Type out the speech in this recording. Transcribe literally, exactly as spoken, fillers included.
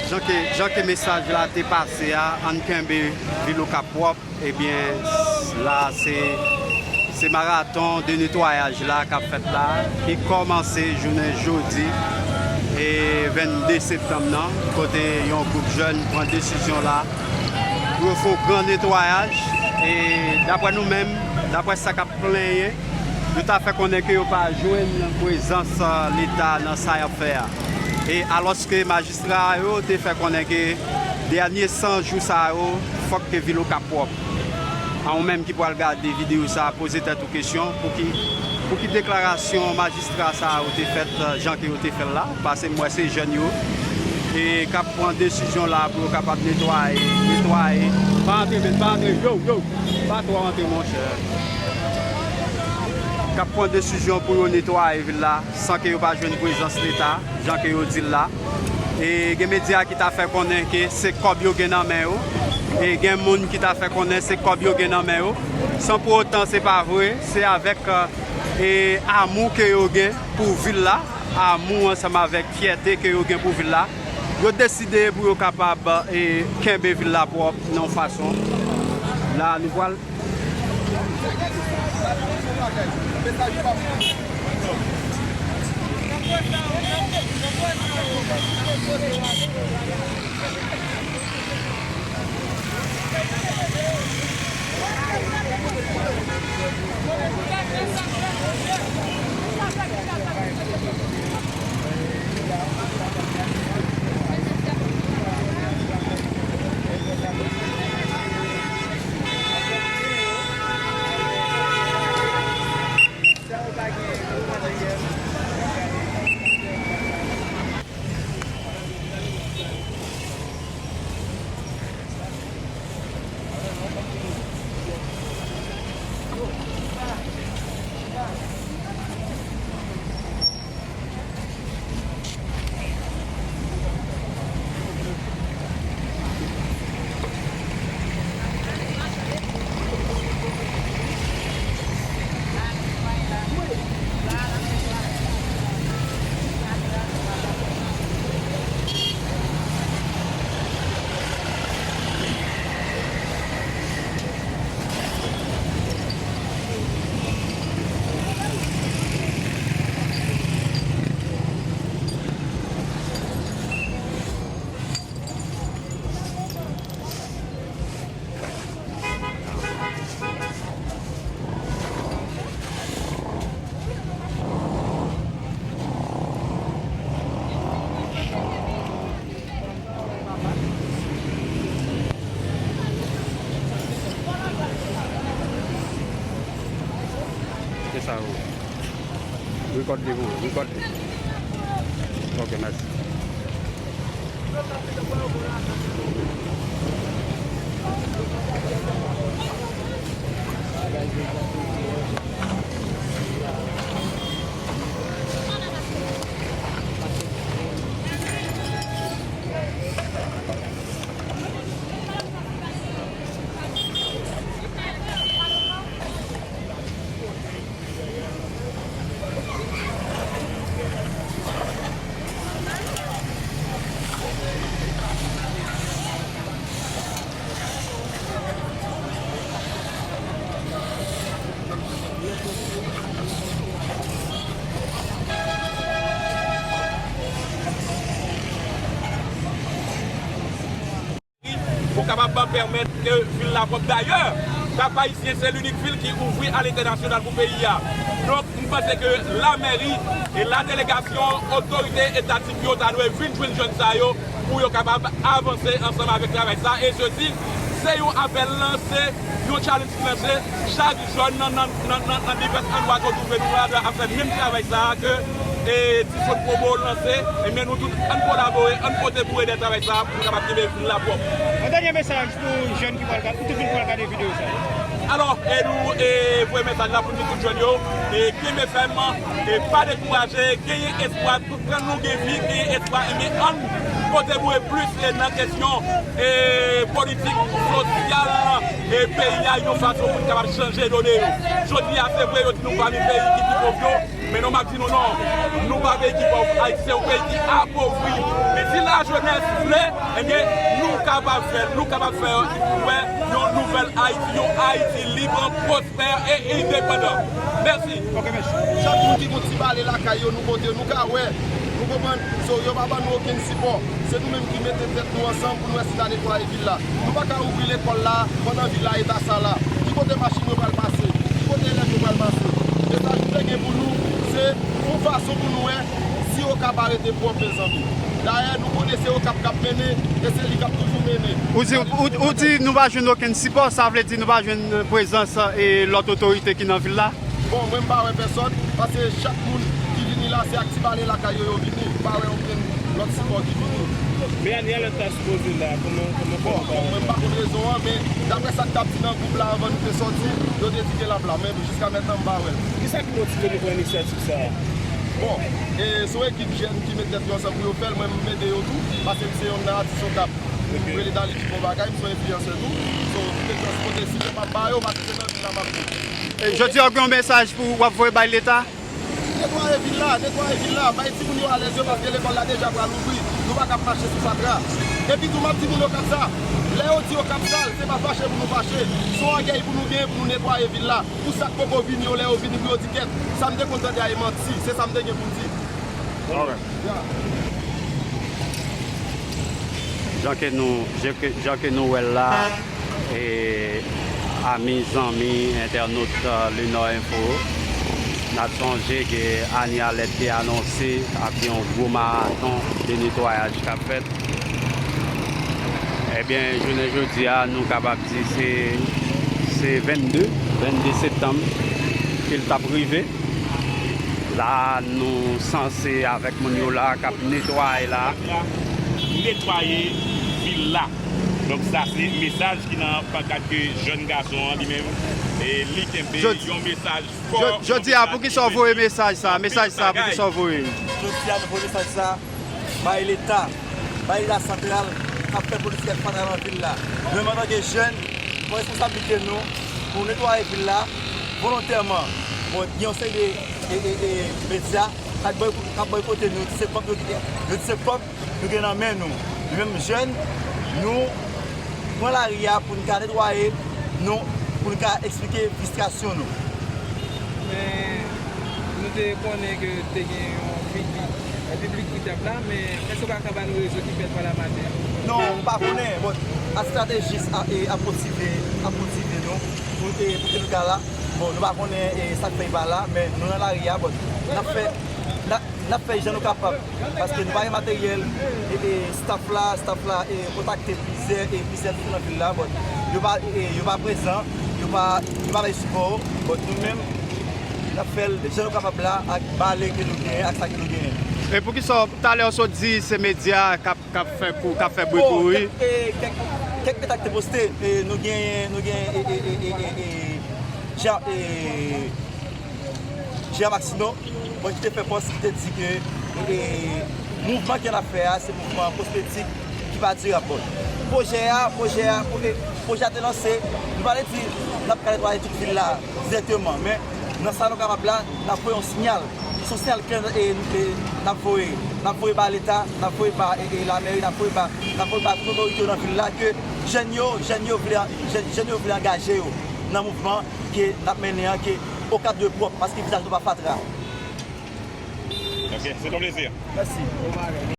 Jan ke, jan ke mesaj la te pase a, ann kenbe vil Okap pwòp, ebyen, la se, se maraton de netwayaj la k ap fèt la, ki kòmanse jounen jodi, e vennde septanm nan, kote yon gwoup jèn pran desizyon la pou yo fè yon gran netwayaj. E daprè nou menm, daprè sa k ap plenyen, yo ta fè konnen ke yo pa jwenn prezans, eh, Leta nan sa y ap fè a. E alòske majistra yo te fè konnen ke dènye san jou sa yo, fòk ke vil Okap pwòp. A ou menm ki pral gade videyo sa, poze tèt ou kesyon, pou ki, pou ki deklarasyon majistra sa yo te fèt, eh, jan ke yo te fè l la? Paske m wè se jèn yo, e k ap pran desizyon la pou yo kapab netwaye, netwaye. Pa antre, men, pa antre. Yo, yo, pa twò antre, monchè. K ap pran desizyon pou yo netwaye vil la san ke yo pa jwenn prezans Leta, jan ke yo di l la. E gen medya ki ta fè konnen ke se kòb yo gen nan men yo. E gen moun ki ta fè konnen se kòb yo gen nan men yo. San pou otan se pa vre, se avèk, eh, e amou ke yo gen pou vil la, amou ansanm avèk fyète ke yo gen pou vil la, yo deside pou yo kapab, e, kenbe vil la pwòp nan yon fason. La, nou pral. Se sa, wi. Record li pou ou, record li. Ok, mèsi. Pou kapab pèmèt ke vil la pwòp. Dayè, Kap Ayisyen se linik vil ki ouvri a lentènasyonal pou peyi a. Donk, m panse ke lamèri e la delegasyon, otorite etatik yo ta dwe vin jwenn jèn sa yo pou yo kapab avanse ansanm avèk travay sa. E jodi, se yon apèl lanse, yon challenge ki lanse. Chak jèn nan, nan, nan, nan, nan divès andwa ke w twouve nou la, dwe ap fè menm travay sa a ke, e, Ti Sot Pwobo lanse. Ebyen, nou tout, ann kolabore, ann pote pou ede travay sa a pou nou kapab kenbe vil la pwòp. Yon dènye mesaj pou jèn ki pral gade, pou tout moun ki pral gade videyo sa a. Alò, e nou, e, voye mesaj la pou nou tout jèn yo, e, kenbe fèm, e, pa dekouraje, genyen espwa, tout tan nou gen vi, genyen espwa, ebyen, ann pote boure plis, e, nan kesyon, e, politik, sosyal, e, peyi a, yon fason pou n kapab chanje done yo. Jodi a, se vre, yo di nou pami peyi ki pi pòv yo, Men non, m ap di nou non, nou pa peyi ki pòv, Ayiti se yon peyi ki apovri. Men si lajenès vle, ebyen, nou kapab fè l, nou kapab fè wè yon nouvèl Ayiti, yon Ayiti lib, pwospè e endepandan. Mèsi. Chak moun ki gon ti bale lakay yo, nou pote, nou ka wè, nou konprann. So, yo pa ban nou okenn sipò. Se nou menm ki mete tèt nou ansanm pou nou wè si ta netwaye vil la. Nou pa ka ouvri lekòl la pandan vil la eta sa la. Ki kote machin yo pral pase? Ki kote elèv yo pral pase? Mesaj nou te gen pou nou, se yon fason pou nou wè si Okap arete pwòp, mezanmi. Dayè, nou konnen se Okap k ap mennen, e se li k ap toujou mennen. Ou di, ou, ou di nou pa jwenn okenn sipò, sa vle di nou pa jwenn prezans, e, lòt otorite ki nan vil la? Bon, mwen m pa wè pèsòn, paske chak moun ki vini la, se ak ti bale lakay yo yo vini. M pa wè okenn lòt sipò ki vini. Men Anie Alerte ta sipoze la, kòman, kòman fè Bon, nou pa bon, mwen m pa konn rezon an, men daprè sa k t ap di nan gwoup la anvan nou te sòti, yo te di ke l ap la, men jiska mentnan m pa wè l. Kisa ki motive nou pran inisyativ sa a? Bon, e, se yon ekip jèn ki met tèt yo ansanm pou yo fè l, mwen m ede yo tou, paske m se yonn nan atis Okap. Ok. M rele Dali Bon Bagay, m se yon enfliyansè tou. So, m te transpòte sipò m ap ba yo, paske se nan vil la m ap viv. E, jodi a, w gen yon mesaj pou w ap voye bay Leta? Netwaye vil la, netwaye vil la, bay timoun yo alèz yo, paske lekòl la deja pral ouvri. Nou pa ka ap mache sou fatra. Epi tou, m ap di moun Okap sa, lè yo di Okap sal, se pa fache pou nou fache. Se yon ògèy pou nou genyen pou nou netwaye vil la. Pou sa k poko vini yo, lè yo vini, pou yo di kèt, sa m te konn tande a e manti, se sa m te gen pou m di. Alright. Yeah. Jan ke nou, jan ke, jan ke nou wè l la, e, ami, zanmi, entènot, e, Lenor Info, n ap sonje ke Anie Alerte te anonse ap gen yon gwo maraton de netwayaj k ap fèt. Ebyen, jounen jodi a, nou kapab di se, se vennde, vennde septanm ke l t ap rive. La, nou sanse avèk moun yo la k ap netwaye la. Netwaye vil la. Donk, sa se mesaj ki nan pankat ke jèn gason an li menm, e, li kenbe Jodi, yon mesaj fò, jo-, jodi a, yon mesaj poukisa w voye mesaj sa? Mesaj sa, poukisa w voye l? Jodi a, nou voye mesaj sa bay Leta, bay Leta santral k ap fè politik ak fatra nan vil la. Nou menm antanke jèn, nou pran responsablite nou pou netwaye vil la volontèman. Bon, gen yon seri de, e, e, e, medya k ap bòy-, k ap bòykote nou, di se kòb yo, yo di se kòb nou gen nan men nou. Nou menm jèn, nou pran lari a pou n ka netwaye, nou, pou n ka eksplike fristrasyon nou. Men, nou te konnen ke te gen yon piblik, yon piblik ki t ap la, men èske w ka, ka ba nou rezon ki fè l pa la maten? Non, m pa konnen. Bon, estratejis a, e, ap motive, ap motive nou pou, e, pou ke nou ka la. Bon, nou pa konnen, e, sa k fè l pa la, men nou nan lari a, bon, n ap fè, n ap, n ap fè jan nou kapab, paske nou pa gen materyèl, e, e, staff la, staff la, e, kontakte plizyè, e, plizyè nèg nan vil la, bon, yo pa, e, yo pa prezan, yo pa, yo pa bay sipò, bon, nou menm, n ap fè l jan nou kapab la, ak bale ke nou genyen, ak sa ke nou genyen. E poukisa, talè w sot di se medya k ap, k ap fè kou, k ap fè bri kouri? Bon, kèk, e, kèk, kèk medya k te poste, e, nou genyen, nou genyen, e, e, e, e, e, e, Jean, e, Jean Maxineau, bon, ki te fè pòs, ki te di ke, e, mouvman ke n ap fè a, se mouvman kosmetik ki pa dirab. Bon, pwojè a, pwojè a, pwojè, pwojè a te lanse, nou pa vle di n ap ka netwaye tout vil la dirèkteman, men nan sa nou kapab la, n ap voye yon siyal. Se yon siyal klè, e, e, n ap voye. N ap voye ba Leta, n ap voye ba, e, e, lamèri, n ap voye ba, n ap voye ba tout otorite yo nan vil la, ke jèn yo, jèn yo vle, jèn, jèn yo vle angaje yo nan mouvman ke n ap mennen an, ke Okap dwe pwòp, paske vizaj nou pa fatra. Ok, c'est un plaisir. Mèsi.